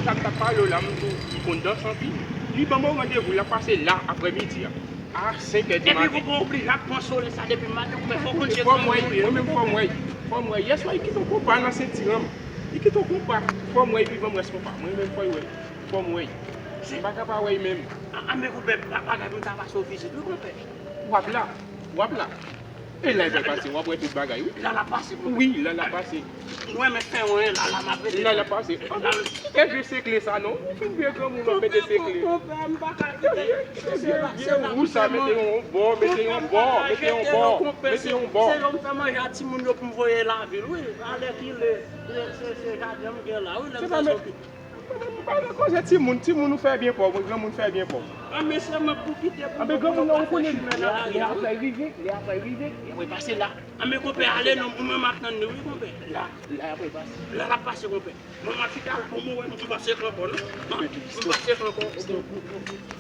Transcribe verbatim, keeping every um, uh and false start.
Sa m t ap pale w la, m di w, li konn danse anpil. Li ban mwen randevou, l ap pase la, aprèmidi a, a senk è di maten. Epi ou pa oblije ap konsole sa depi maten, konpè, fò w konn je Fò m wè, mwen menm fò m wè. Fò m wè. Yèswa, li kite yon konpa nan senti m. Li kite yon konpa. Fò m wè, epi ban m rès konpa. Mwen menm fò l wè. Fò m wè. M pa ka pa wè menm. A, men konpè, bagay pou m ta pase w vizit, wi, konpè. W ap la. W ap la. E la l pral pase, w ap wè tout bagay, wi. La l ap pase, konpè. Wi, la l ap pase. Mwen, men fè yon la, la m ap rete. La l ap pase. Kite vye sekle sa, non. Ou fin vye granmoun, w ap mete sekle. Konpè, m pa ka kite. Vye, vye, vye wou sa, mete yon bò, mete yon bò, mete yon bò, mete yon bò. Se yo m fè manje a timoun yo pou m voye lavil, wi. Alèkile, se, se, se jaden m gen la, wi, lè m fè sòti. M pa nan koze timoun, timoun ou fè byen pa w, granmoun fè byen pa w. An, men sèlman pou kite pou Anben granmoun nan ou konnen lè a pral rive, lè a pral rive. Li ap pase la. An, men konpè, ale non, mwen m ap tann li, wi, konpè. La, la, l ap pase. La, l ap pase, konpè. Mwen, m ap chita la pou mwen wè, m pa sekre ankò, non. M pa sekre ankò.